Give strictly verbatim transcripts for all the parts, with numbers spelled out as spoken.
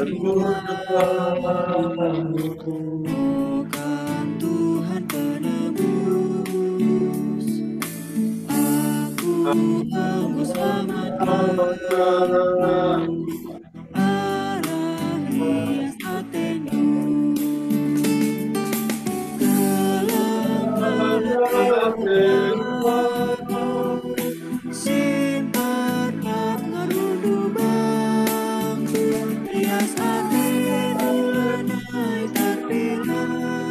Tuhan Penebus, aku enggo selamat. Arah hias atendu, keleng atendu, si pernah ngerundubang. Hias atendu lanai terpilah,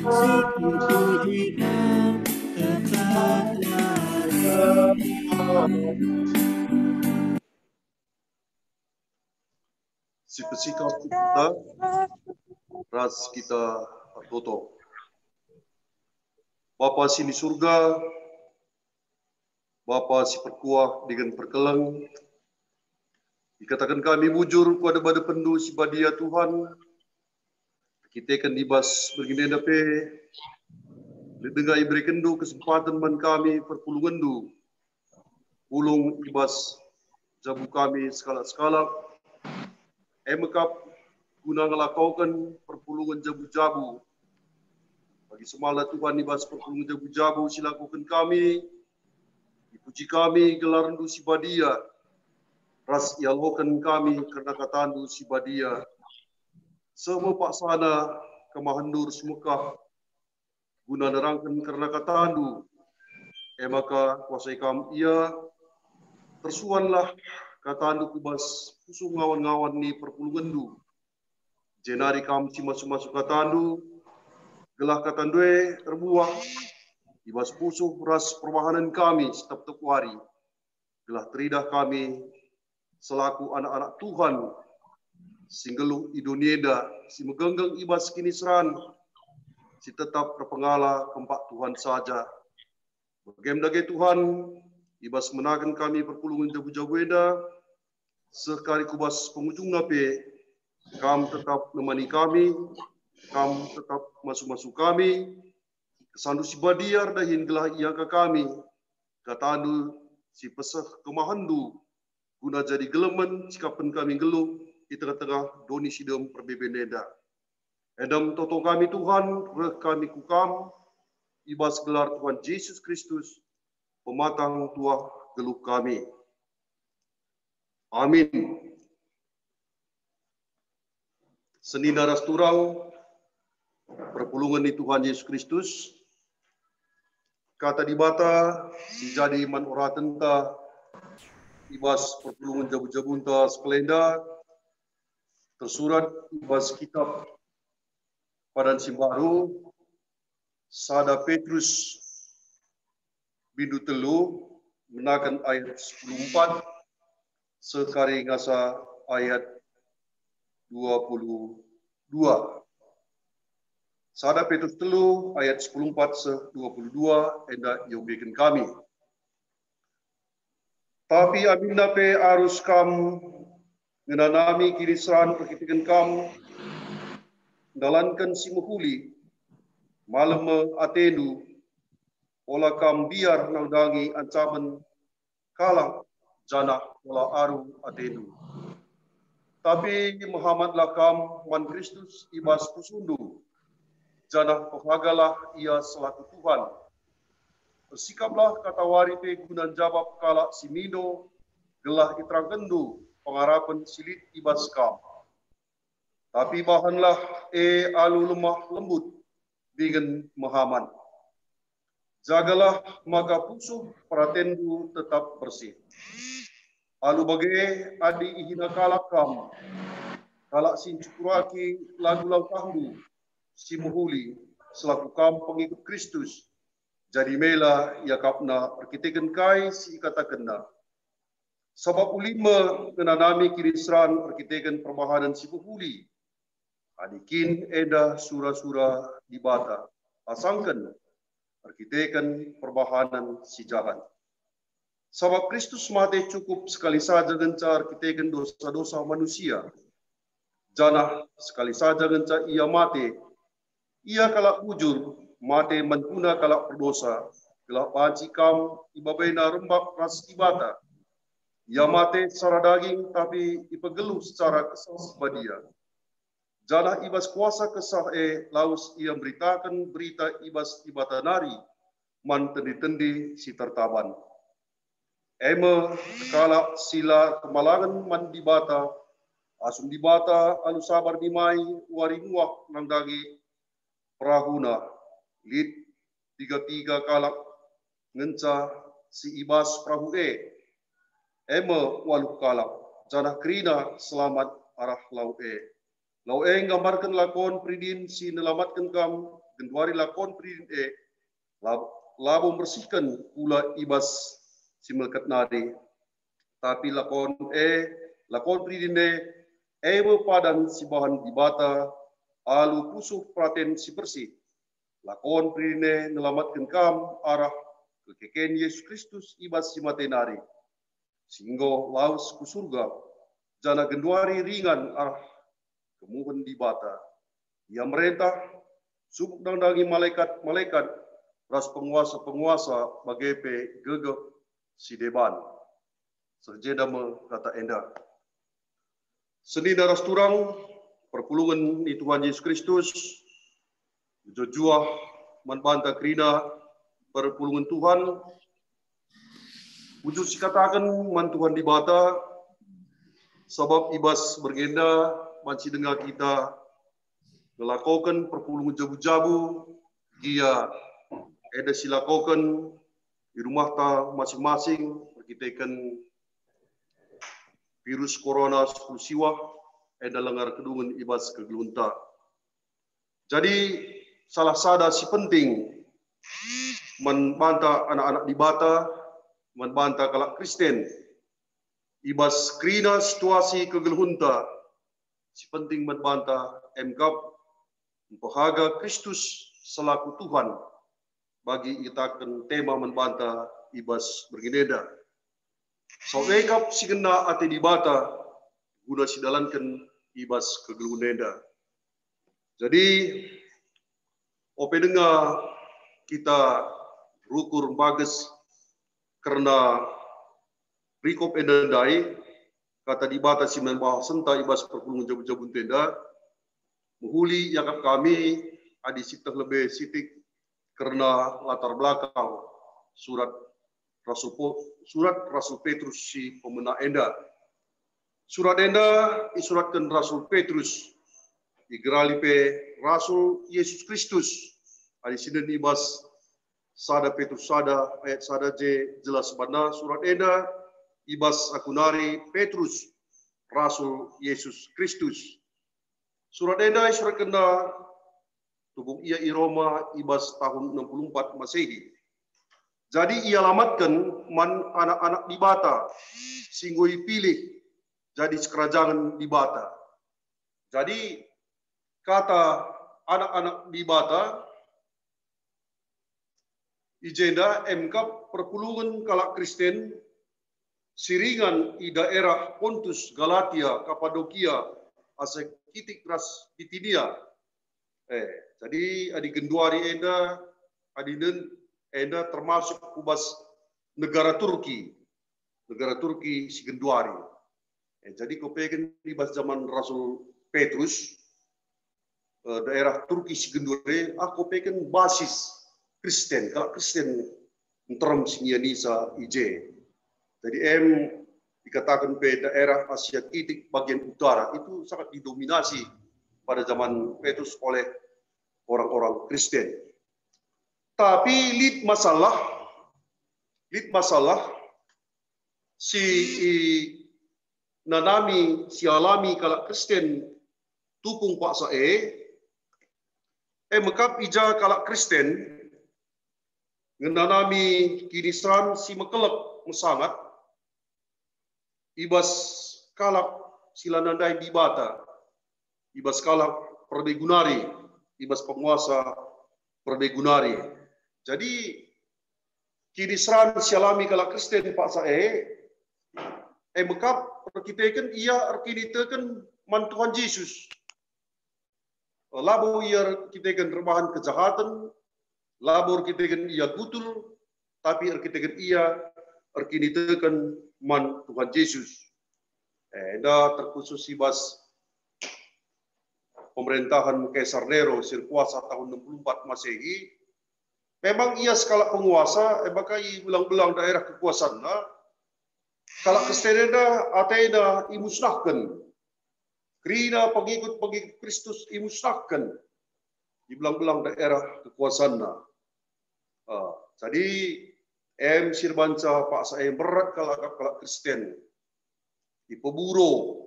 si puji dan tetap lari. Sipesikap kita ras kita ertoto. Bapa si ni Surga, Bapa si perkuah dingen perkeleng, ikataken kami bujur ku adep-adepenndu si badia, Tuhan, erkiteken i bas bergin enda pe, lit denga iberekenndu kesempaten man kami perpulungenndu, pulung i bas jabu kami sekalak-sekalak, e me kap guna ngelakoken perpulungen jabu-jabu. Bagi semala Tuhan i bas perpulungen jabu-jabu si lakoken kami, ipuji kami gelarndu si badia, ras ialoken kami kerna katandu si badia. Seh me paksana kemahendu ras mekah guna nerangken kerna katandu. E maka kuasai kam ia, tersuanlah katandu ku bas pusuh ngawan-ngawan ni perpulungenndu. Jenari kam si masu-masu katandu, gelah katandu e erbuah i bas pusuh ras perbahanen kami si tep-tep wari, gelah teridah kami selaku anak-anak Tuhan si nggeluh i doni enda, si megenggeng i bas kiniseran, si tetap erpengala kempak Tuhan saja. Bagem dage Tuhan, i bas menaken kami perpulungen jabu-jabu enda, seh kari ku bas pengujungna pe, kam tetap nemani kami, kam tetap masu-masu kami, kesandu si badia erdahin gelah iangka kami, katandu si peseh kemahendu, guna jadi gelemen sikapen kami nggeluh i tengah-tengah doni si dem perbeben enda. Edem toto kami, Tuhan, reh kami ku Kam, i bas gelar Tuhan Jesus Kristus, pematang tuah geluh kami. Amin. Senina ras turang, perpulungen ni Tuhan Jesus Kristus, Kata Dibata si jadi man oratenta i bas perpulungen jabu-jabunta sekalenda tersurat i bas kitab Padan si Mbaru, sada Petrus bindu telu, menaken ayat sepuluh empat, seh kari ngasa ayat dua puluh dua. Sada Petrus telu ayat sepuluh empat seh dua puluh dua enda iombeken kami. Tapi aminna pe arus kam ngenanami kiniseran erkiteken kam ndalanken si mehuli, malem me atendu, ola kam mbiar nandangi ancamen kalak janah ola aru atendu. Tapi mehamatlah kam man Kristus i bas pusuhndu, janah pehagalah Ia selaku Tuhan. Ersikaplah katawari pe guna njabap kalak si mindo, gelah iterangkenndu pengarapen si lit i bas kam. Tapi bahanlah e alu lemah lembut dingen mehamat. Jagalah maka pusuh peratenndu tetap bersih. Alu bage, adi ihina kalak kam, kalak si ncukuraki lagu langkahndu si mehuli selaku kam pengikut Kristus, jadi mela iakapna erkiteken kai si ikatakenna. Sabap uli me ngenanami kiniseran erkiteken perbahanen si mehuli. Adi kin enda sura-sura Dibata, asangken erkiteken perbahanen si jahat. Sabap Kristus mate cukup sekali saja ngenca erkiteken dosa-dosa manusia, janah sekali saja ngenca Ia mate, Ia kalak bujur, mate man guna kalak perdosa, gelah banci kam ibabena rembak ras Dibata. Ia mate secara daging, tapi ipegeluh secara Kesah Si Badia. Janah i bas kuasa Kesah e lawes ia mberitaken berita i bas Dibata nari man tendi-tendi si tertaban. E me kalak si la kemalangen man Dibata, asum Dibata alu sabar nimai wari Nuah nandangi perahuna. Lit piga-piga kalak ngenca si i bas perahu e, e me waluh kalak, janah kerina selamat arah lau e. Lau e nggambarken lakon peridin si nelamatken kam, genduari lakon peridin e lab-, labo mbersihken kula i bas si melekat nari. Tapi lakon e, lakon peridin e, e me padan si bahan Dibata alu pusuh peraten si bersih. Lakon peridin e nelamatken kam arah kekeken Yesus Kristus i bas si mate nari, si enggo lawes ku Surga, janah genduari ringan arah kemuhen Dibata. Ia merentah, subuk nandangi malekat-malekat ras penguasa-penguasa bage pe gegeh si deban. Seh jenda me kata enda. Senina ras turang, perpulungen ni Tuhan Yesus Kristus, mejuah-juah man banta kerina perpulungen Tuhan, bujur sikataken man Tuhan Dibata, sabap i bas berngi enda banci denga kita ngelakoken perpulungen jabu-jabu, gia enda silakoken i rumahta masing-masing erkiteken virus corona sepuluh siwah enda langa erkedungen i bas kegeluhenta. Jadi, salah sada si penting man banta anak-anak Dibata, man banta kalak Kristen, i bas kerina situasi kegeluhenta, si penting man banta e me kap mpehaga Kristus selaku Tuhan, bagi ikataken tema man banta i bas berngi enda. Sabap e kap si ngena ate Dibata guna sidalanken i bas kegeluhen enda. Jadi, ope denga kita rukur mbages kerna perikop enda ndai, kata Dibata si man bahasenta i bas perpulungen jabu-jabunta enda, mehuli iakap kami adi sieteh lebe sitik kerna latar belakang surat Rasul Po-, surat Rasul Petrus si pemena enda. Surat enda isuratken Rasul Petrus, igerali pe Rasul Yesus Kristus. Adi sinden i bas sada Petrus sada ayat sada je jelas banna surat enda i bas aku nari Petrus, Rasul Yesus Kristus. Surat enda isuratkenna tubung ia i Roma i bas tahun enam puluh empat Masehi. Jadi ialamatken man anak-anak Dibata si enggo ipilih jadi sikerajangen Dibata. Jadi kata anak-anak Dibata i jenda e me kap perpulungen kalak Kristen si ringan i daerah Pontus, Galatia, Kapadokia, Asia Kitik ras Bitinia. Eh, jadi adi genduari enda, adi nen-, enda termasuk ku bas negara Turki, negara Turki si genduari. Eh, jadi kupeken i bas zaman Rasul Petrus, eh, daerah Turki si genduari, ah, kupeken basis Kristen, kalak Kristen nterem si ngianisa i je. Jadi em dikatakan pe daerah Asia Kitik bagian utara itu sangat didominasi pada zaman Petrus oleh orang-orang Kristen. Tapi lit masalah, lit masalah si i-, nanami, si alami kalak Kristen tupung paksa e, e me kap i ja kalak Kristen ngenanami kiniseran si mekelek mesangat i bas kalak si la nandai Dibata, i bas kalak perbegu nari, i bas penguasa perbegu nari. Jadi, kiniseran si alami kalak Kristen paksa e, e me kap erkiteken ia erkiniteken man Tuhan Jesus. Labo ia erkiteken erbahan kejahaten, labo erkiteken ia gutul, tapi erkiteken ia erkiniteken man Tuhan Jesus. Eh, enda terkhusus i bas pemerintahan Kaisar Nero si erkuasa tahun enam puluh empat Masehi. Memang ia sekalak penguasa, eh, maka i belang-belang daerah kekuasaanna, kalak Kristen enda atena imusnahken. Kerina pengikut-pengikut Kristus imusnahken i belang-belang daerah kekuasaanna. Ah, jadi, em si erbanca paksa e mberat kalak, kalak Kristen. Ipeburu,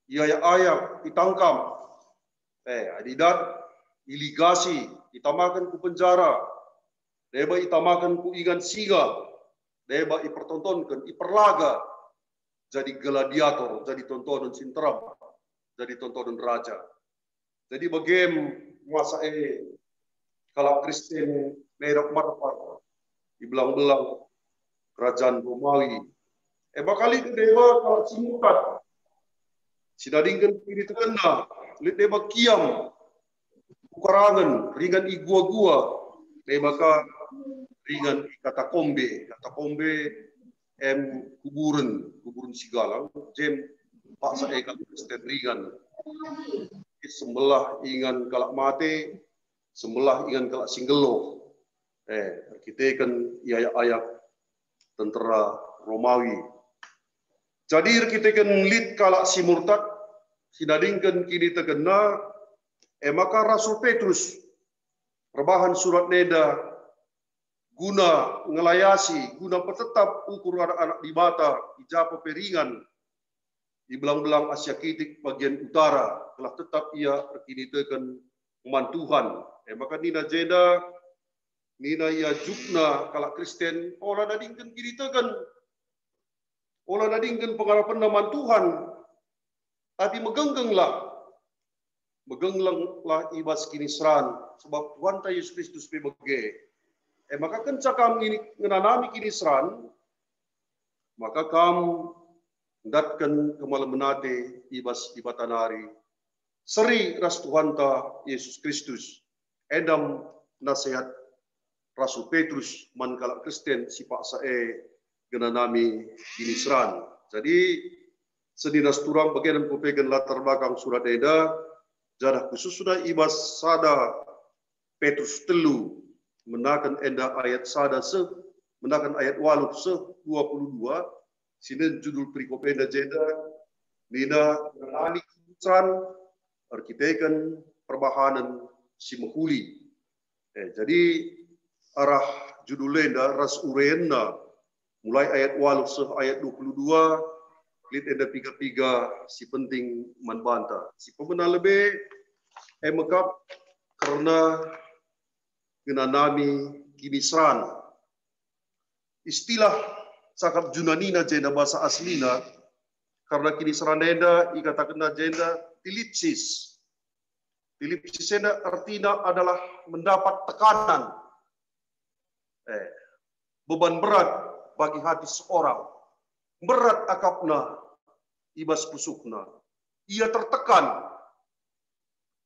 iayak-ayak, itangkap. Eh, adi dat, iligasi, itamaken ku penjara, deba itamaken ku ingan singa, deba ipertontonken, iperlaga, jadi gladiator, jadi tontonen si nterem, jadi tontonen raja. Jadi bagem masa e kalak Kristen merap marpar i belang-belang kerajaan Romawi. E maka lit deba kalak si murtad, si nadingken kinitekenna, lit deba kiam kukarangen, ringan i gua-gua, deba ka ringan i katakombe. Katakombe em kuburen, kuburen si galang, jem paksa e kalak Kristen ringan. Sembellah ingan kalak mate, sembellah ingan kalak si nggeluh. Eh, erkiteken iayak-ayak tentera Romawi. Jadi erkiteken lit kalak si murtad, si nadingken kinitekenna, e maka Rasul Petrus erbahan surat enda guna ngelayasi, guna petetap ukur anak-anak Dibata i ja pe ringan, i belang-belang Asia Kitik bagian utara, gelah tetap ia erkiniteken man Tuhan. E maka nina jenda, nina ia jukna kalak Kristen, ola nadingken kiniteken, ola nadingken pengarapenna man Tuhan, tapi megenggenglah. Megenggenglah i bas kiniseran, sebab Tuhanta Yesus Kristus pe bage. E maka kenca kam ngini-, ngenanami kiniseran, maka kam ndatken kemalemen ate i bas Dibata nari, seri ras Tuhanta Yesus Kristus. Enda me nasihat Rasul Petrus man kalak Kristen si paksa e ngenanami kiniseran. Jadi, senina turang bagenda kupeken latar belakang surat enda, janah khususna i bas sada Petrus telu, menaken enda ayat sada seh, menaken ayat waluh seh dua puluh dua, si nen judul perikop enda jenda, nina ngenanami kiniseran erkiteken perbahanen si mehuli. Eh, jadi arah judul enda ras urenna, mulai ayat waluh seh ayat dua puluh dua, lit enda piga-piga si penting man banta. Si pemena lebe, e mekap kerna ngenanami kiniseran. Istilah cakap Junanina jenda bahasa aslina, kerna kiniseran enda ikatakenna jenda tilipsis. Tilipsis enda artina adalah mendapat tekanan. Eh, beban berat bagi hati seorang. Berat akapna i bas pusuhna. Ia tertekan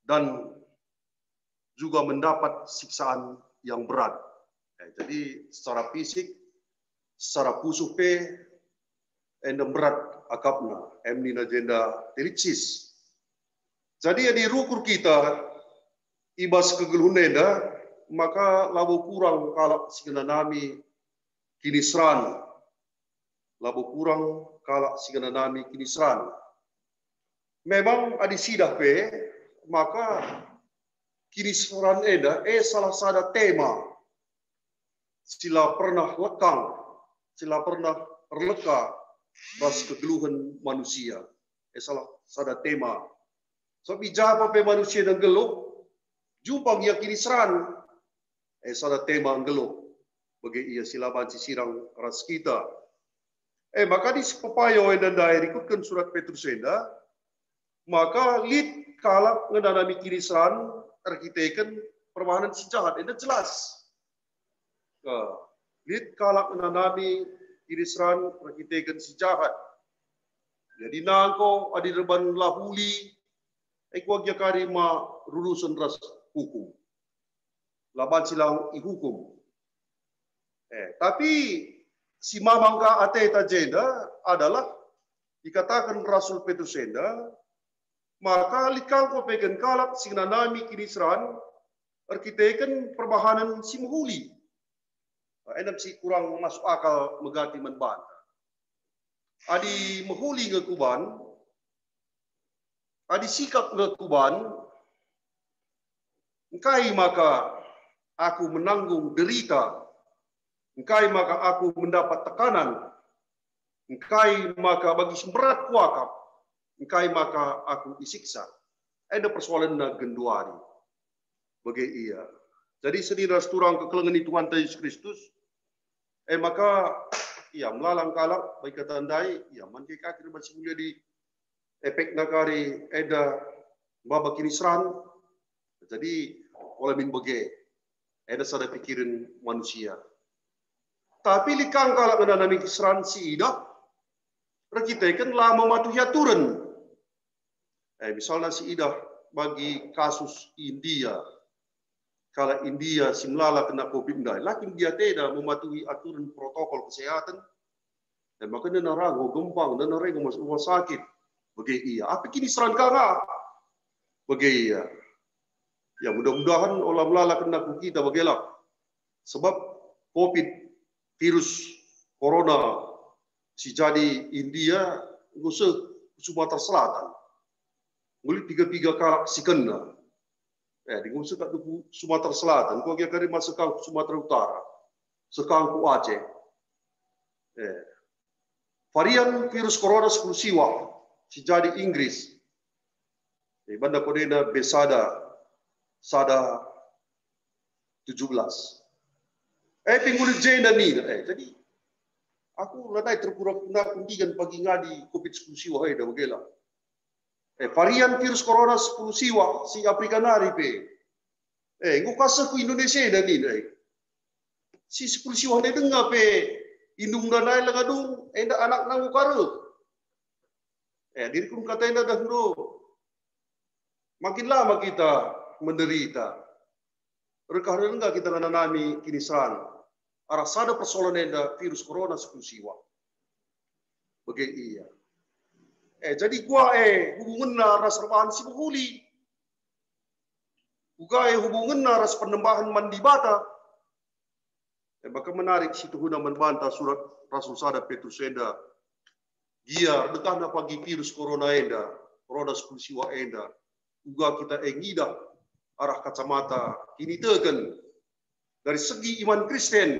dan juga mendapat siksaan yang berat. Eh, jadi secara fisik, secara pusuh pe enda berat akapna, em nina jenda tilipsis. Jadi adi rukur kita i bas kegeluhen enda, maka labo kurang kalak si ngenanami kiniseran, labo kurang kalak si ngenanami kiniseran. Memang adi sidah pe, maka kiniseran enda, eh, salah sada tema si la pernah lekang, si la pernah erleka ras kegeluhen manusia. Eh, salah sada tema. Sebab i ja pe manusia enda nggeluh, jumpang ia kiniseran. Eh, sada tema nggeluh. Bage ia si la banci sirang ras kita. Eh, maka adi sipepayo enda ndai rikutken surat Petrus enda, maka lit kalak ngenanami kiniseran erkiteken perbahanen si jahat, enda jelas. Eh, lit kalak ngenanami kiniseran erkiteken si jahat. Jadi nangko adi deban la huli, e kuga kari ma rurusen ras hukum. La banci lang ihukum. Eh, tapi si mamang ka ateta jenda adalah ikataken Rasul Petrus enda, maka lit ka enggo peken kalak si ngenanami kiniseran erkiteken perbahanen si mehuli. Enda si kurang masuk akal megati man banta. Adi mehuli nge kuban, adi sikap nge kuban, engkai maka aku menanggung derita? Engkai maka aku mendapat tekanan? Engkai maka bagi si mberat kuakap? Engkai maka aku isiksa? Enda persoalenna genduari. Bage ia. Jadi senina ras turang kekelengen ni Tuhanta Yesus Kristus, e maka, ia, melala kalak bagi kata ndai, ia, man ke kaki man si mulia di epek nagari enda maba kiniseran. Jadi, ola min bage. Enda sada pikiren manusia. Tapi lit ka kalak ngenanami kiniseran si idah, erkiteken la mematuhi aturen. Eh, misalna si idah bagi kasus India. Kalak India si melala kena covid ndai, la kin dia teda mematuhi aturen protokol kesehatan. Dan maka nena ra enggo gempang, nena ra enggo masuk rumah sakit. Bage ia. Api kiniseran ka nga? Bage ia. Ya, mudah-mudahan ola melala kena ku kita bagela. Sebab covid, virus corona si jadi India enggo seh ku Sumatera Selatan. Enggo lit piga-piga kalak si kena. Eh, enggo seh kap ku Sumatera Selatan, enggo gia kari masa kang ku Sumatera Utara, seh kang ku Aceh. Eh, varian virus corona sepuluh siwah si jadi Inggris. Eh, banda kodena B sada sada tujuh belas. Eh, pe nggo lit jenda nina. Eh, jadi aku lanai terpura-pura kundigan pagi ngadi covid sepuluh siwah enda bagela. Eh, varian virus corona sepuluh siwah si Afrika nari pe. Eh, enggo ka seh ku Indonesia enda nina, eh. Si sepuluh siwah ndai denga pe indungna nai langa dung, enda anakna enggo ka reh. Eh, dirikun kata enda dah ndo. Makin lama kita menderita. Reh ka reh enggo kita ngenanami kiniseran arah sada persoalan enda, virus corona sepuluh siwah. Bage ia. Eh, jadi kuga e hubungenna ras erbahan si mehuli? Kuga e hubungenna ras pernembahen man Dibata? Eh, maka menarik situhuna man banta surat Rasul sada Petrus enda. Gia dekahna pagi virus corona enda, corona sepuluh siwah enda, kuga kita e ngidah arah kacamata kiniteken dari segi iman Kristen.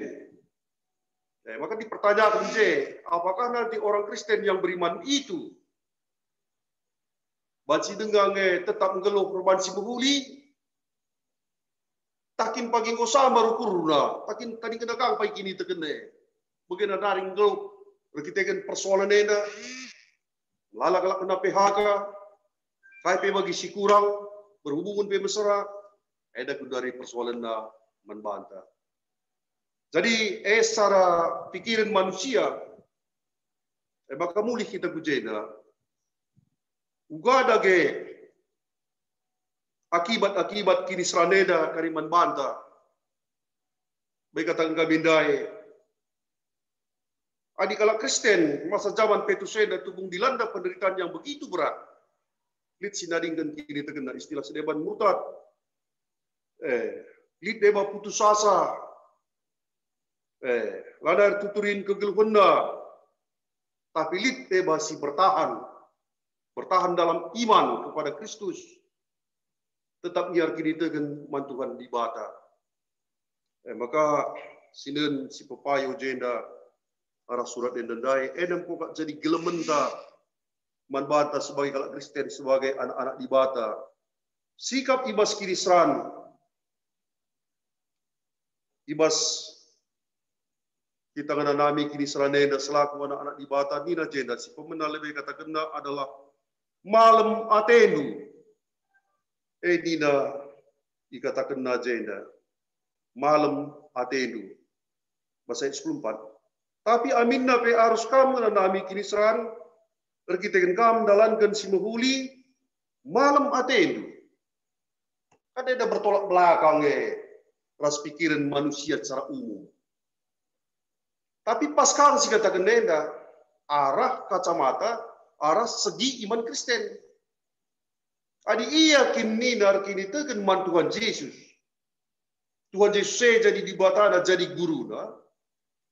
Eh, maka dipertanyakan je, apakah nanti orang Kristen yang beriman itu banci denga nge tetap nggeluh erbahan si mehuli? Tah kin pagi enggo sambar ukurna, tah kin tadingkenna kang pagi kiniteken e. Bagenda nari nggeluh erkiteken persoalan enda. Melala kalak kena P H K, kai pe bagi si kurang, berhubungan pe mesera, enda genduari persoalenna man banta. Jadi, eh, secara pikiren manusia, eh, maka mulih kita ku jenda. Uga dage akibat-akibat kiniseran enda kari man banta. Bage kataken kami ndai, adi kalak Kristen masa jaman Petrus enda tubung dilanda penderitaan yang begitu berat, lit si nadingken kinitekenna, istilah si deban murtad. Eh, lit deba putus asa. Eh, lanai ertuturin kegeluhenna, tapi lit deba si bertahan, bertahan dalam iman kepada Kristus, tetap ia erkiniteken man Tuhan Dibata. Eh, maka sinen si pepayo jenda arah surat enda ndai, enda enggo kap jadi gelementa man banta sebagai kalak Kristen, sebagai anak-anak Dibata. Sikap i bas kiniseran, i bas kita ngenanami kiniseran enda selaku anak-anak Dibata, nina jenda si pemena lebe katakenna adalah malem atendu. Eh, nina ikatakenna jenda, malem atendu. Bas ayat sepuluh empat. Tapi aminna pe arus kam ngenanami kiniseran, erkiteken kam ndalanken si mehuli, malem atendu. Kan enda bertolak belakang e ras pikiren manusia secara umum. Tapi pas kang si kataken enda, arah kacamata, arah segi iman Kristen. Adi ia kin nina erkiniteken man Tuhan Jesus, Tuhan Jesus e jadi Dibatana, jadi Guruna,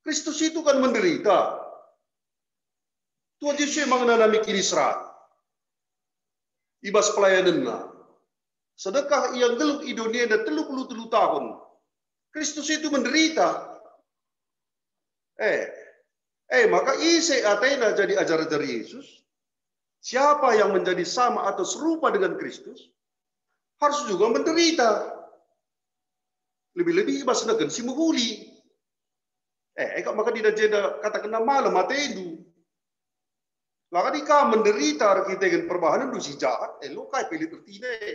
Kristus itu kan menderita. Tuhan Jesus e maka ngenanami kiniseran i bas pelayanenna. Sedekah ia nggeluh i doni enda telu puluh telu tahun. Kristus itu menderita. Eh, eh, maka ise atena jadi ajar-ajar Yesus? Siapa yang menjadi sama atau serupa dengan Kristus harus juga menderita. Lebih-lebih i bas negen si mehuli. Eh, eka maka nina jenda katakenna malem atendu. La kadi kam menderita erkiteken perbahanenndu si jahat, eh, lo kai pe lit ertina e.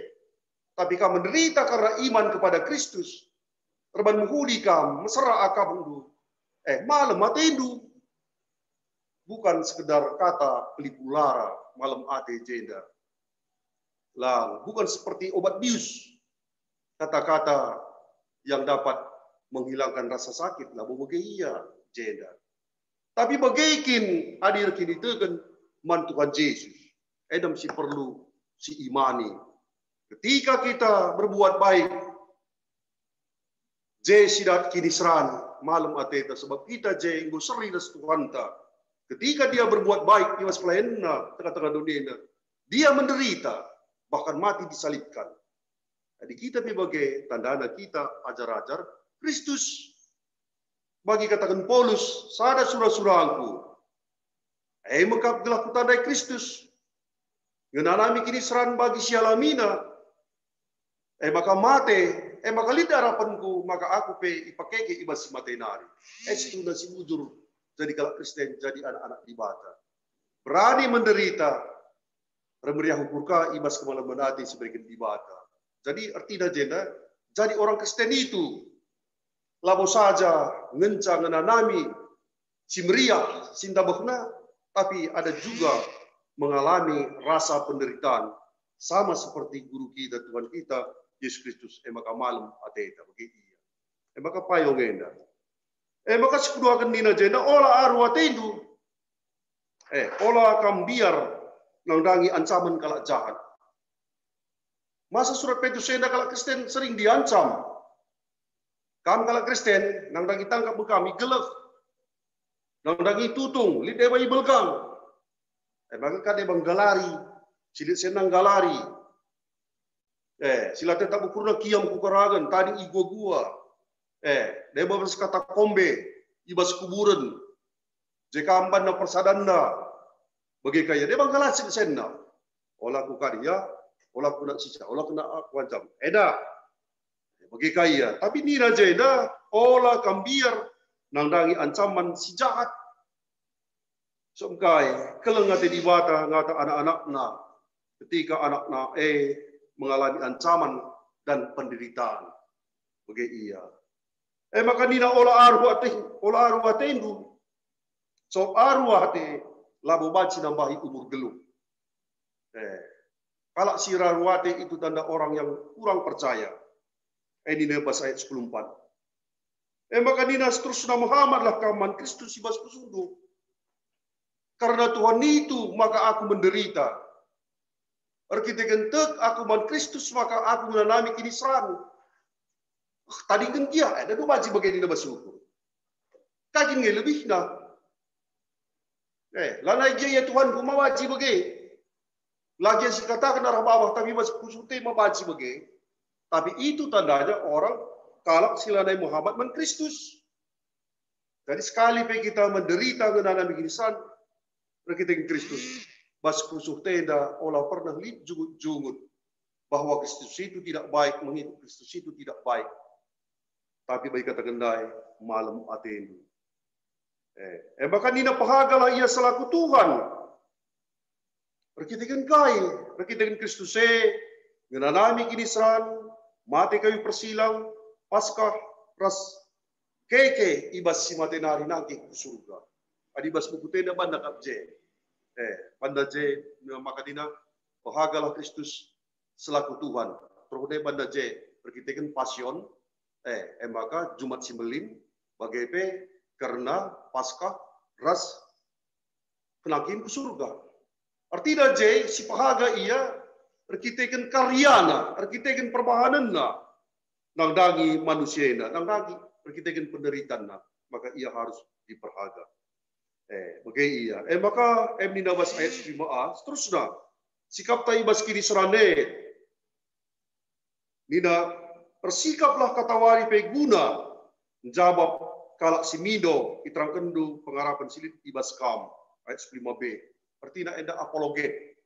Tapi kam menderita karena iman kepada Kristus. Erban mehuli kam, mesera akapndu. Eh, malem atendu. Bukan sekedar kata pelipu lara, malem ate jenda. Lang, bukan seperti obat bius. Kata-kata yang dapat menghilangkan rasa sakit, labo bage ia jenda. Tapi bage kin adi erkiniteken man Tuhan Jesus, enda me si perlu siimani. Ketika kita berbuat baik, je si dat kiniseran, malem ateta, sebab kita je enggo seri ras Tuhanta. Ketika dia berbuat baik i bas pelayanenna tengah-tengah doni enda, dia menderita, bahkan mati disalibkan. Jadi kita pe bage tandana kita ajar-ajar Kristus. Bagi kataken Paulus, sada sura-surangku, e me kap gelah kutandai Kristus, ngenanami kiniseran bagi si alamina, e maka mate, e maka lit arapenku maka aku pe ipakeke i bas si mate nari. E situhuna si bujur jadi kalak Kristen, jadi anak-anak Dibata. Berani menderita, ermeriah ukur ka i bas kemalemen ate si ibereken Dibata. Jadi ertina jenda, jadi orang Kristen itu labo saja ngenca ngenanami si meriah, si ntabehna, tapi ada juga mengalami rasa penderitaan, sama seperti Guru kita, Tuhan kita, Yesus Kristus. E maka malem ateta bagi ia. E maka payung enda. E maka si kuduaken nina jenda, ola aru atendu. Eh, ola kam mbiar nandangi ancaman kalak jahat. Masa surat Petrus enda kalak Kristen sering diancam. Kam kalak Kristen, nandangi tangkap me kam igeleh. Nandangi tutung, lit deba ibelgang. Eh, maka ka deba nggalari, si lit senna nggalari. Eh, si la tetap ukurna kiam ku karagen, tading i gua-gua. Eh, deba bas katakombe, i bas kuburen. Je kam banna persadanna, bage ka ia, deba nggalasi senna. Ola ku kari ia, ola ku nak sisa, ola kena aku ancam. Eda. Bage ka ia. Tapi nina jenda, ola kam mbiar nandangi ancaman si jahat. Songkai, keleng ate Dibata ngata anak-anakna, ketika anakna e mengalami ancaman dan penderitaan. Bage ia. E maka nina, ola aru ate, ola aru atendu. So aru ate, labo banci nambahi umur geluh. Eh, kalak si raru ate itu tanda orang yang kurang percaya. E nina bas ayat sepuluh empat. E maka nina seterusna, mehamatlah kam man Kristus i bas pusuhndu. Karena Tuhan itu maka aku menderita. Erkiteken tek aku man Kristus maka aku ngenanami kiniseran. Ah, tadingken gia, eh, dadu banci bage nina bas ukur. Kai kin nge lebihna? Eh, lanai gia ia Tuhanku, ma banci bage. La gia sikataken arah babah, tapi bas pusuh ate ma banci bage. Tapi itu tandanya orang, kalak si lanai mehamat man Kristus. Jadi sekali pe kita menderita ngenanami kiniseran, erkiteken Kristus, bas pusuh ate enda ola pernah lit jungut-jungut bahwa Kristus itu tidak baik, mengikut Kristus itu tidak baik. Tapi bagi kataken ndai, malem atendu. Eh, e maka nina, pehagalah ia selaku Tuhan. Erkiteken kai? Erkiteken Kristus e, ngenanami kiniseran, mate kayu persilang, Paskah, ras keke i bas si mate nari nangkih ku surga. Adi bas buku ate enda banna kap je. Eh, banna je, maka nina, pehagalah Kristus selaku Tuhan. Terus deba banna je, erkiteken Pasion, eh, e maka Jumat si Mbelin, bage pe kerna Paskah ras kena kin ku surga. Artina je, sipehaga ia erkiteken karyana, erkiteken perbahanenna, nandangi manusia enda, nandangi erkiteken penderitanna, maka ia harus diperhaga. Eh, bage ia. Eh, maka, em nina bas ayat lima a, seterusna, sikapta i bas kiniseran e. Nina, "Ersikaplah katawari pe guna njabap kalak si mindo, iterangkenndu pengarapen si lit i bas kam." Ayat sepuluh lima b. Ertina enda apologet.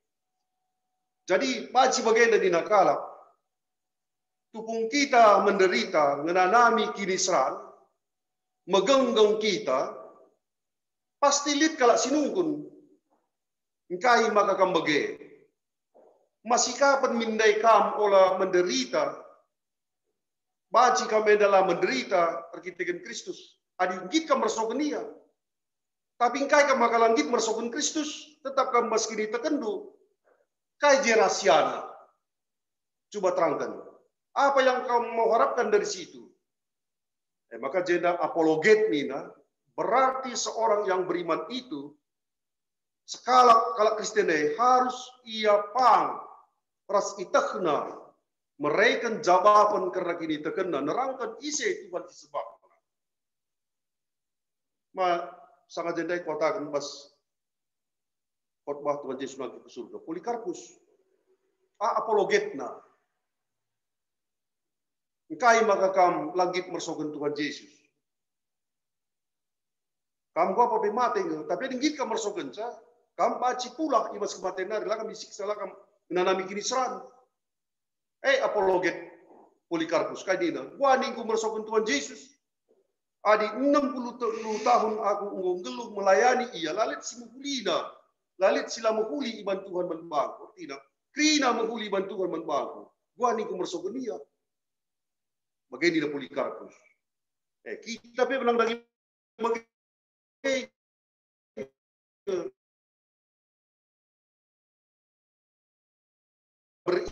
Jadi, banci bagenda nina kalak, tupung kita menderita, ngenanami kiniseran, megenggeng kita, pasti lit kalak si nungkun, "Engkai maka kam bage? Masikapen min ndai kam ola menderita? Banci kam enda la menderita erkiteken Kristus, adi nggit kam mersoken ia. Tapi engkai kam maka la nggit mersoken Kristus, tetap kam bas kinitekenndu? Kai je rahasiana? Cuba terangken. Apa yang kam mau harapkan dari situ?" Eh, maka jenda apologet nina, berarti seorang yang beriman itu, sekalak kalak Kristen e harus ia pang ras itehna mereken jabapen kerna kinitekenna, nerangken ise Tuhan si sembahna. Ma, sanga jenda ikataken bas khotbah Tuhan Jesus nangkih ku surga. Polikarpus, a, apologetna. "Engkai maka kam la nggit mersoken Tuhan Jesus? Kam enggo apa pe mate nge, tapi adi nggit kam mersokenca, kam banci pulah i bas kematen nari, la kam isiksa, la kam ngenanami kiniseran." Eh, apologet Polikarpus, kai nina? "Kuga ningku mersoken Tuhan Jesus? Adi enem puluh telu tahun aku enggo nggeluh melayani ia, la lit si mehulina, la lit si la mehuli iban Tuhan man bangku." Ertina, kerina mehuli iban Tuhan man bangku. "Kuga ningku mersoken ia?" Bage nina Polikarpus. Eh, kita pe menang daging bage. Ber-,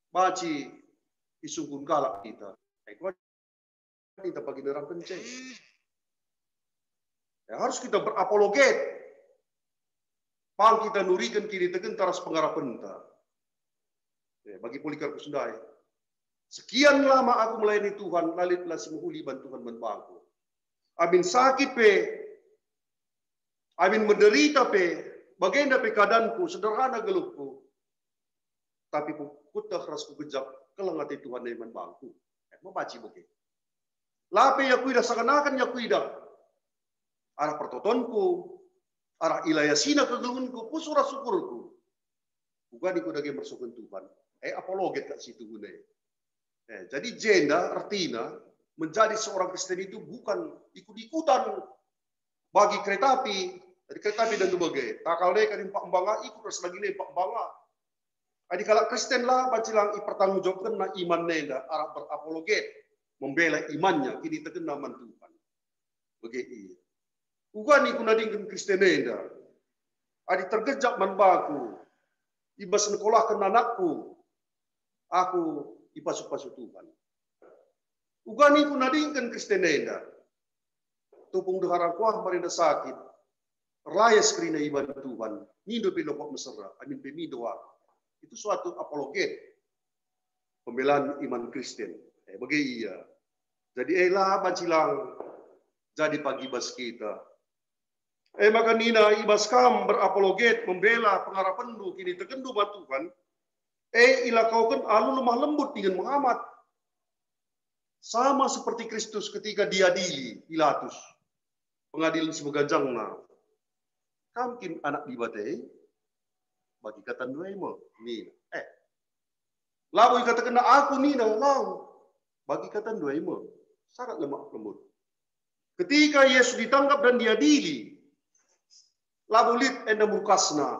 banci isungkun kalak kita. Eh, kita bagi nerangken ce. Ya, harus kita berapologet. Pang kita nuriken kinitekenta ras pengarapenta. Ya, bagi Polikarpus ndai. "Sekian lama aku melayani Tuhan, la lit la si mehuli iban Tuhan man bangku. Amin sakit pe, amin menderita pe, bagenda pe keadaanku, sederhana geluhku. Tapi ku-, kueteh ras kugejap keleng ate Tuhan e man bangku." Eh, mebaci bage. "La pe ia kuidah seakan-akan ia kuidah. Arah pertotonku, arah ilayasina kegeluhenku, pusuh ras ukurku. Kuga ningku dage mersoken Tuhan." Eh, apologet kak si tuhuna e. Eh, jadi jenda ertina menjadi seorang Kristen itu bukan ikut-ikutan bagi kereta api. Jadi kereta api dan bage. Takal deka di empat embanga, ikut ras lagi ne empat embanga. Adi kalak Kristen la banci lang ipertanggungjawabkenna iman enda arah berapologet, membela imannya, kinitekenna man Tuhan. Bage ia. Kuga ningku nadingken Kristen enda? Adi tergejap man bangku, i bas nekolahken anakku, aku ipasu-pasu Tuhan. Kuga ningku nadingken Kristen enda? Tupung ndeharang kuah marenda sakit, erlayas kerina iban Tuhan, mindo pe lobak mesera, amin pe mindo aku. Itu suatu apologet pembelaan iman Kristen. Eh, bage ia. Jadi, eh, la banci lang jadi pagi bas kita. Eh, maka nina, i bas kam berapologet, membela pengarapenndu, kinitekenndu man Tuhan, eh, ilakauken alu lemah lembut dingen mehamat. Sama seperti Kristus ketika diadili Pilatus, pengadilen si meganjangna. "Kam kin Anak Dibata e?" "Bagi katandu e me," nina. Eh, labo ikatakenna, "Aku," nina, lau. "Bagi katandu e me." Sangat lemah lembut. Ketika Yesus ditangkap dan diadili, labo lit enda murkasna,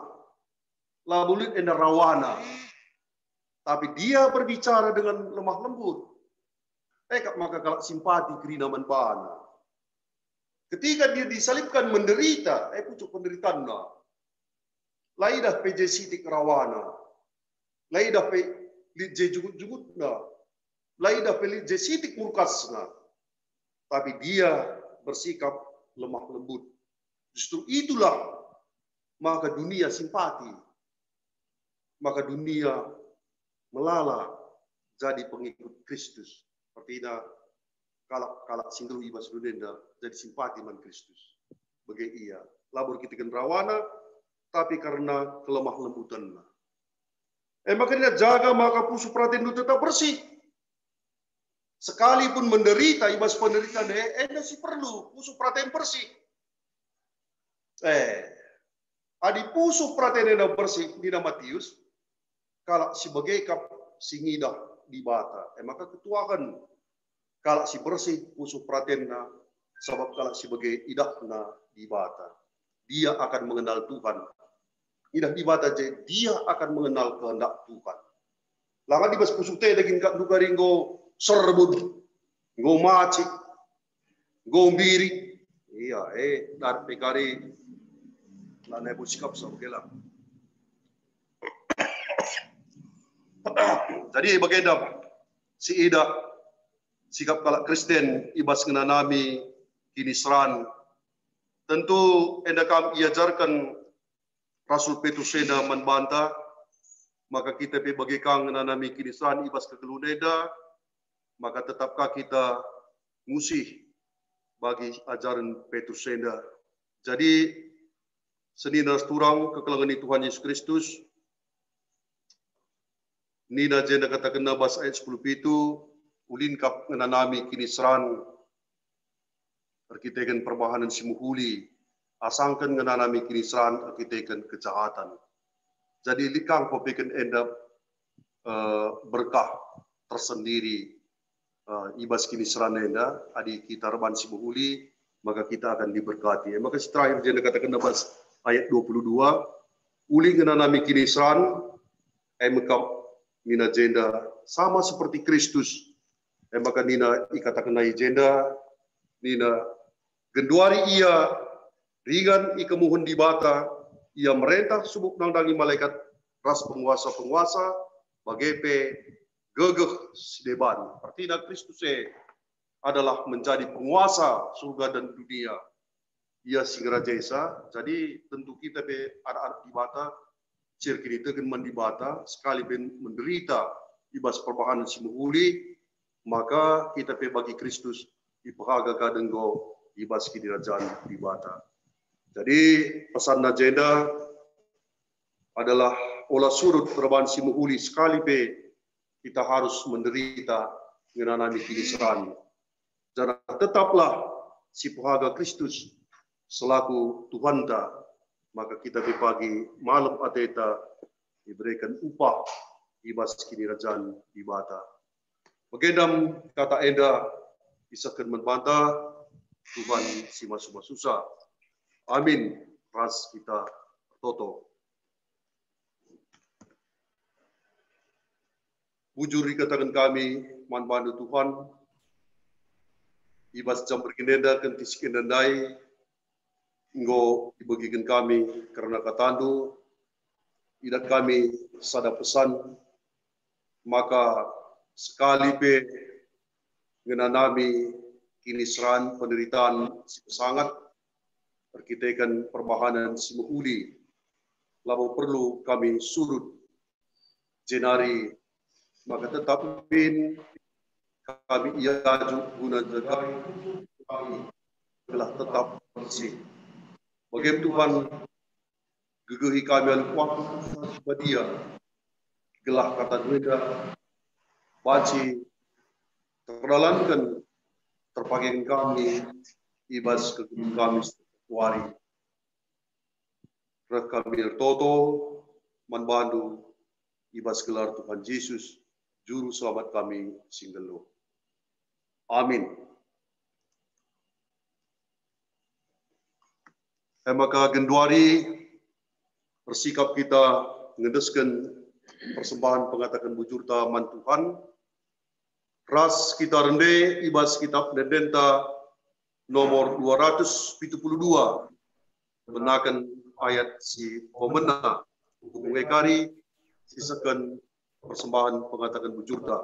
labo lit enda rawana. Tapi dia berbicara dengan lemah lembut. Eh, kap maka kalak simpati kerina man bana. Ketika dia disalibkan, menderita, eh, pucuk penderitaanna. La idah pe je sitik rawana. La idah pe lit je jugut-jugutna, la idah pe lit je sitik murkasna, tapi dia bersikap lemah lembut. Justru itulah maka dunia simpati, maka dunia melala jadi pengikut Kristus. Artina kalak-kalak si nggeluh i bas doni enda jadi simpati man Kristus. Bage ia, labo erkiteken rawana, tapi karena kelemah lembutenna. E maka nina, jaga maka pusuh peratenndu tetap bersih. Sekalipun menderita i bas penderitaan e, enda si perlu pusuh peraten bersih. Eh, adi pusuh peraten enda bersih, nina Matius, kalak si bage kap si ngidah Dibata. E maka ketuahen kalak si bersih pusuh peratenna, sabap kalak si bage idahna Dibata. Dia akan mengenal Tuhan. Idah Dibata je, dia akan mengenal kehendak Tuhan. Langat i bas pusuh te daging kak ndukari enggo serbun, enggo macik, enggo mbiri. Iya, eh, dat pe kari lanai pun sikap sama gelang. Jadi bagenda si idah sikap kalak Kristen i bas ngenanami kiniseran. Tentu enda kam iajarken Rasul Petrus enda man banta, maka kita pe bage ka ngenanami kiniseran i bas kegeluhen enda, maka tetap ka kita ngusih bagi ajaren Petrus enda. Jadi, senina ras turang kekelengen Tuhan Yesus Kristus, nina jenda katakenna bas ayat sepuluh pitu, ulin kap ngenanami kiniseran erkiteken perbahanen si mehuli, asangken ngenanami kiniseran erkiteken kejahatan. Jadi lit ka ngkopeken enda, eh, berkah tersendiri, eh, i bas kiniseran enda, adi kita erbahan si mehuli, maka kita akan diberkati. E maka si terakhir jenda katakenna bas ayat dua puluh dua, uli ngenanami kiniseran, e mekap nina jenda sama seperti Kristus. E maka nina ikatakenna i jenda, nina, genduari ia ringan i kemuhen Dibata, ia merentah subuk nandangi malekat ras penguasa-penguasa, bage pe gegeh si deban. Artina Kristus e adalah menjadi penguasa surga dan dunia. Ia si ngerajaisa, jadi tentu kita pe anak-anak Dibata, si erkiniteken man Dibata, sekali pe menderita i bas perbahanen si mehuli, maka kita pe bagi Kristus ipehaga ka denggo i bas kinirajan Dibata. Jadi pesanna jenda adalah ola surut erbahan si mehuli, sekali pe kita harus menderita ngenanami kiniseran. Janah tetaplah sipehaga Kristus selaku Tuhanta, maka kita pe pagi malem ateta ibereken upah i bas kinirajan Dibata. Bagenda kata enda isehken man banta Tuhan si masu-masusa. Amin. Ras kita ertoto. Bujur ikataken kami man bandu Tuhan, i bas jam bergin enda kentisik enda ndai enggo ibegiken kami kerna katandu, idat kami sada pesan, maka sekali pe ngenanami kiniseran penderitaan si pesangat erkiteken perbahanen si mehuli, labo perlu kami surut jenari maka tetap min kami iajuk guna jagai kami gelah tetap bersih. Bagem Tuhan, gegehi kami alu kuasa si badia, gelah kata enda banci terdalanken terpagen kami i bas kegeluhen kami setiap wari. Reh kami ertoto man bandu i bas gelar Tuhan Yesus, Juru Selamat kami si nggeluh. Amin. E maka genduari ersikap kita ngendesken persembahen pengataken bujurta man Tuhan, ras kita rende i bas kitab ende-endenta nomor dua ratus pitu puluh dua, menaken ayat si pemena, buku ngekari, siseken persembahen pengataken bujurta.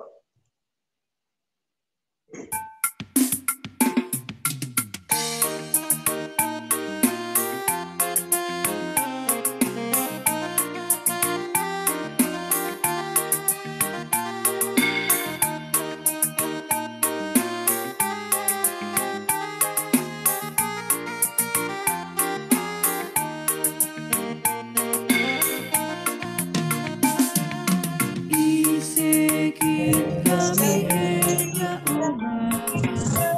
Ise kin kami enda, o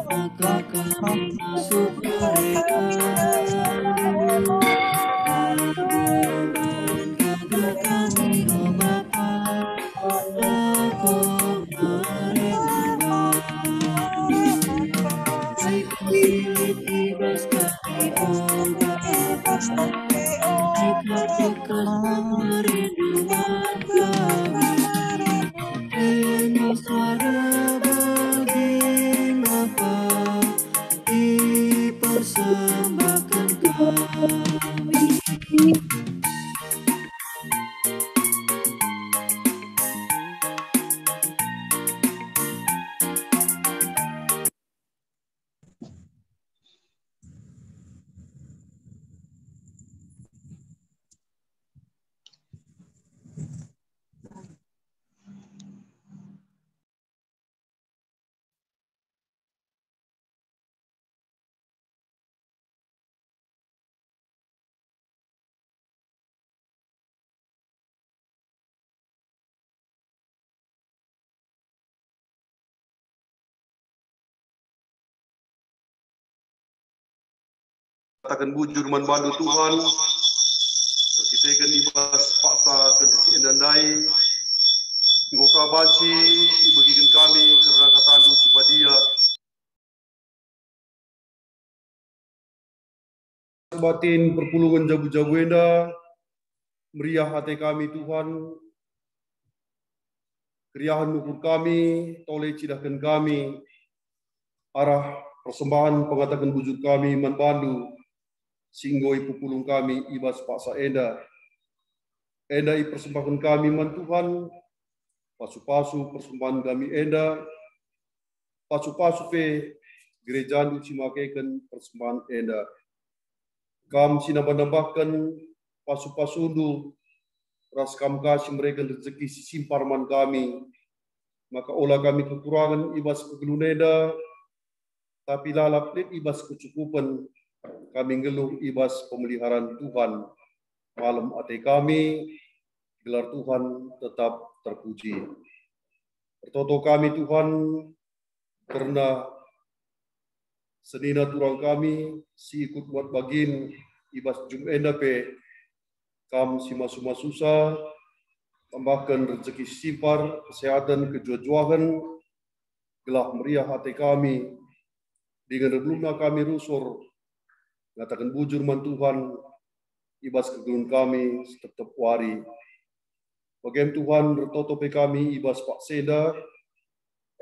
Bapa, maka kami masuk mereka. Agung man kagak kami, o Bapa, lako mereka. Ai kulit i bas kami, o Bapa, ai kap bekas merindu man kami. Enda sada bagin Bapa, ipersembahken kami. Kataken bujur man bandu, Tuhan, erkiteken i bas paksa kentisik enda ndai, enggo ka banci ibegiken kami kerna katandu si badia. Batin perpulungen jabu-jabu enda, meriah ate kami, Tuhan. Keriahen ukur kami, tole cidahken kami arah persembahen pengataken bujur kami man bandu, si enggo ipepulung kami i bas paksa enda. Enda ipersembahken kami man Tuhan, pasu-pasu persembahen kami enda, pasu-pasu pe gerejandu si makeken persembahen enda. Kam si nambah-nambahken pasu-pasundu, ras kam ka si mereken rejeki si simpar man kami, maka ola kami kekurangen i bas kegeluhen enda, tapi lalap lit i bas kecukupen, kami nggeluh i bas pemeliharan Tuhan. Malem ate kami, gelar Tuhan tetap terpuji. Ertoto kami, Tuhan, kerna senina turang kami si ikut muat bagin i bas jum enda pe. Kam si masu-masusa, tambahken rejeki si simpar, kesehaten, kejuah-juahen, gelah meriah ate kami, dingen erbeluhna kami rusur ngataken bujur man Tuhan i bas kegeluhen kami setep-tep wari. Bagem Tuhan, ertoto pe kami i bas paksa enda,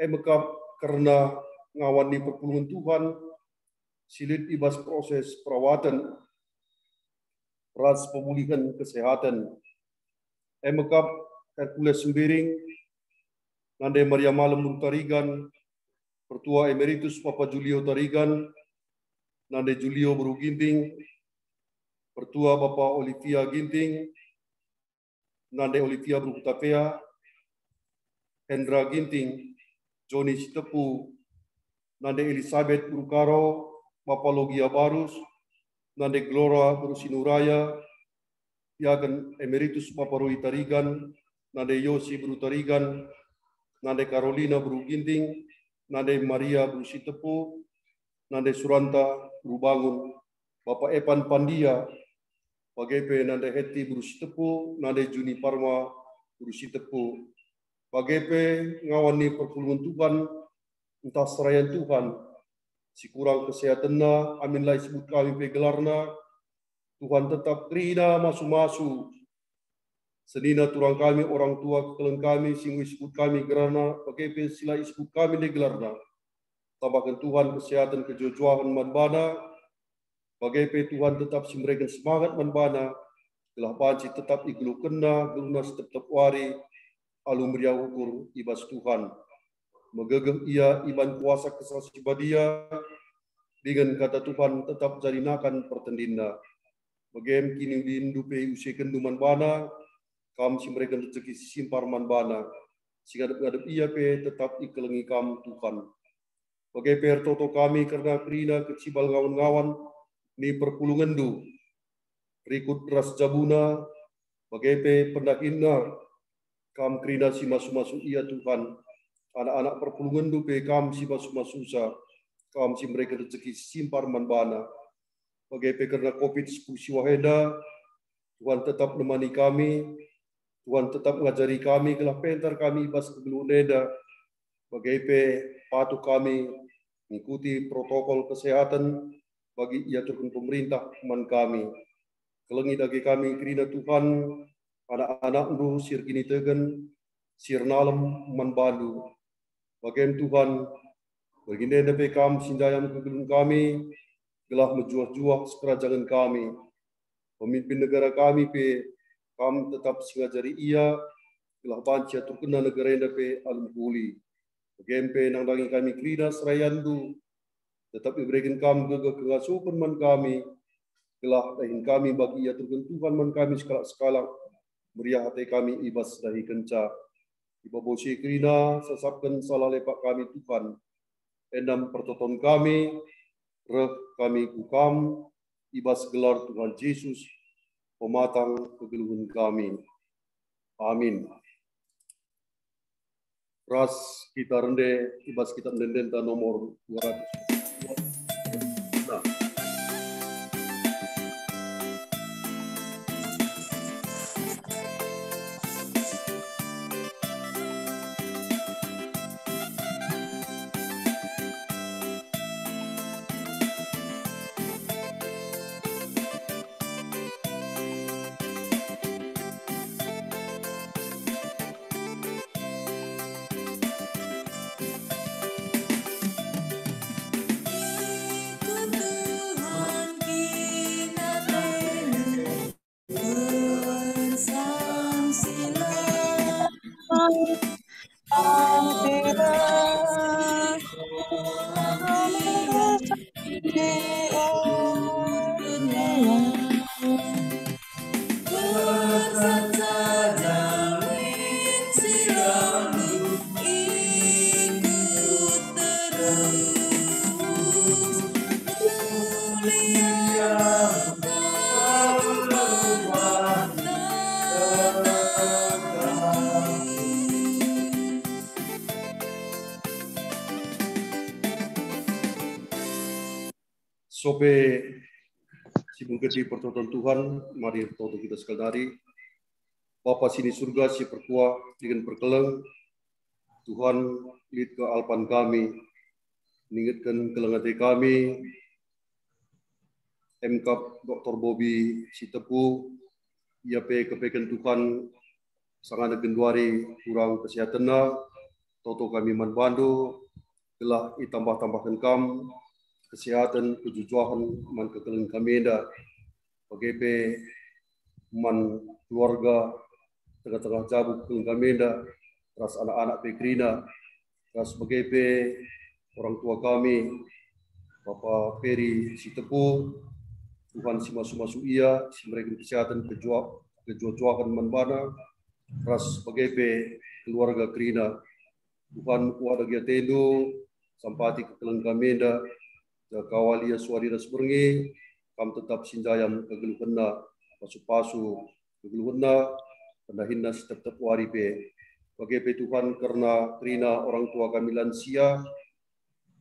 e me kap kerna ngawan ni perpulungen Tuhan si lit i bas proses perawaten ras pemulihen kesehaten. E me kap Hercules Sembiring, nande Maria Malem Beru Tarigan, Pertua Emeritus Bapa Julio Tarigan, nande Julio Beru Ginting, Pertua Bapa Olivia Ginting, nande Olivia Beru Hutapea, Hendra Ginting, Joni Sitepu, nande Elisabet Beru Karo, Bapa Logia Barus, nande Glora Beru Sinuraya, iagen Emeritus Bapa Rui Tarigan, nande Yosi Beru Tarigan, nande Carolina Beru Ginting, nande Maria Beru Sitepu, nande Suranta Beru Bangun, Bapa Epan Pandia, bage pe nande Heti Beru Sitepu, nande Juni Parma Beru Sitepu. Bage pe ngawan ni perpulungen Tuhan, ntah serayan Tuhan, si kurang kesehatenna, amin la isebut kami pe gelarna, Tuhan tetap kerina masu-masu. Senina turang kami, orang tua kekelengen kami, si enggo isebut kami gelarna, bage pe si la isebut kami nde gelarna. Tambahken Tuhan kesehaten kejuah-juahen man bana, bage pe Tuhan tetap si mereken semangat man bana, gelah banci tetap igeluhkenna geluhna setep-tep wari, alu meriah ukur i bas Tuhan. Megegeh ia iban kuasa Kesah Si Badia, dingen kata Tuhan tetap jadi nakan pertendinna. Bage me kiniulinndu pe iusekenndu man bana, kam si mereken rejeki si simpar man bana, si ngadep-ngadep ia pe tetap ikelengi kam Tuhan. Bage pe ertoto kami kerna kerina kecibal ngawan-ngawan ni perpulungenndu, rikut ras jabuna, bage pe pendahinna, kam kerina si masu-masu ia Tuhan. Anak-anak perpulungenndu pe kam si masu-masusa, kam si mereken rejeki si simpar man bana. Bage pe kerna covid sepuluh siwah enda, Tuhan tetap nemani kami, Tuhan tetap ngajari kami gelah pentar kami i bas kegeluhen enda. Bage pe patuh kami ngikuti protokol kesehatan bagi iaturken pemerintah man kami. Kelengi dage kami kerina Tuhan, anak-anakndu si erkiniteken, si ernalem man bandu. Bage me Tuhan, ergin enda pe kam si ndayam kegeluhen kami, gelah mejuah-juah sikerajangen kami. Pemimpin negara kami pe kam tetap si ngajari ia, gelah banci aturkenna negara enda pe alu mehuli. Bage me pe nandangi kami kerina serayandu, tetap ibereken kam gegeh kengasupen man kami, gelah dahin kami bagi iaturken Tuhan man kami sekalak-sekalak, meriah ate kami i bas dahikenca. I babo si kerina sasapken salah lepak kami Tuhan, enda me pertoton kami, reh kami ku kam, i bas gelar Tuhan Jesus, pematang kegeluhen kami. Amin. Ras kita rende i bas kitab ende-endenta nomor dua ratus. Nah. Sope si bengketi pertoton Tuhan, mari ertoto kita sekali nari. Bapa si ni Surga si perkuah dingen perkeleng, Tuhan lit ka alpan kami, ningetken keleng ate kami, emkap Doktor Bobi Sitepu, ia pe kepeken Tuhan sangana genduari kurang kesehatenna, toto kami man bandu, gelah itambah-tambahken kam kesehaten kejuah-juahen man kekelengen kami enda. Bage pe man keluarga tengah-tengah jabu kekelengen kami enda, ras anak-anak pe kerina, ras bage pe orang tua kami, Bapa Peri Sitepu, Tuhan si masu-masu ia, si mereken kesehaten kejuah-, kejuah-juahen man bana, ras bage pe keluarga kerina. Tuhan, mekuah dage atendu, sampati kekelengen kami enda, jaka wali ia suari ras berngi, kam tetap si njayam kegeluhenna, pasu-pasu kegeluhenna, pendahinna si tep-tep wari pe. Bage pe Tuhan, kerna kerina orang tua kami lansia,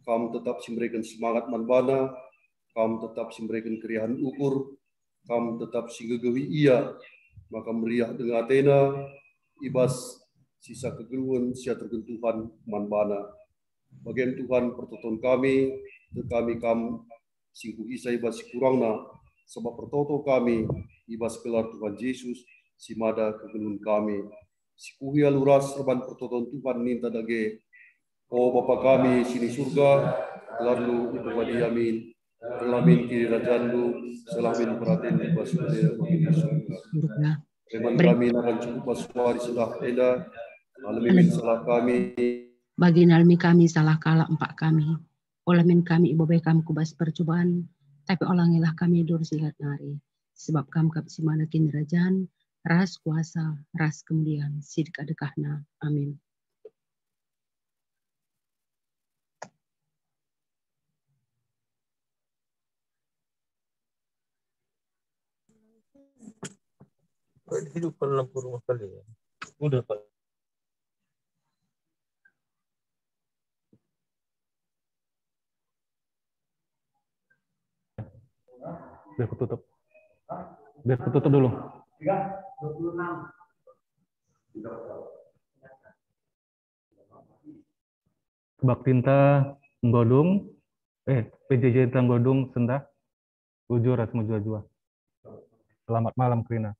kam tetap si mereken semangat man bana, kam tetap si mereken keriahen ukur, kam tetap si ngegehi ia, maka meriah denga atena i bas sisa kegeluhen si aturken Tuhan man bana. Bage me Tuhan, pertoton kami, tek kami kam si engkuhisa i bas si kurangna, sabap ertoto kami i bas gelar Tuhan Jesus, si mada kegeluhen kami. Sikuhi alu ras erban pertoton Tuhan ninta dage. O Bapa kami si ni Surga, gelarNdu ipepadi amin. Erlamin kinirajanNdu, seh la min peratenNdu bas bene bagi di Surga. Surga. Beri man kami nakan cukup bas wari sendah enda, Alemi min salah kami. Bagi nalemi kami salah kalak empak kami. Ola min kami ibabai kam ku bas percuban, tapi olangilah kami dari si jahat nari. Sebab kam kap si mana kinirajan, ras kuasa, ras kemulian, si dekah-dekahna. Amin. Hidup lampu rumah kalian. Udah, Pak. Biar kututup. Biar kututup dulu. Kebaktinta nggodung, eh, P J J ta nggodung sendah, bujur ras mejuah-juah. Selamat malam kerina.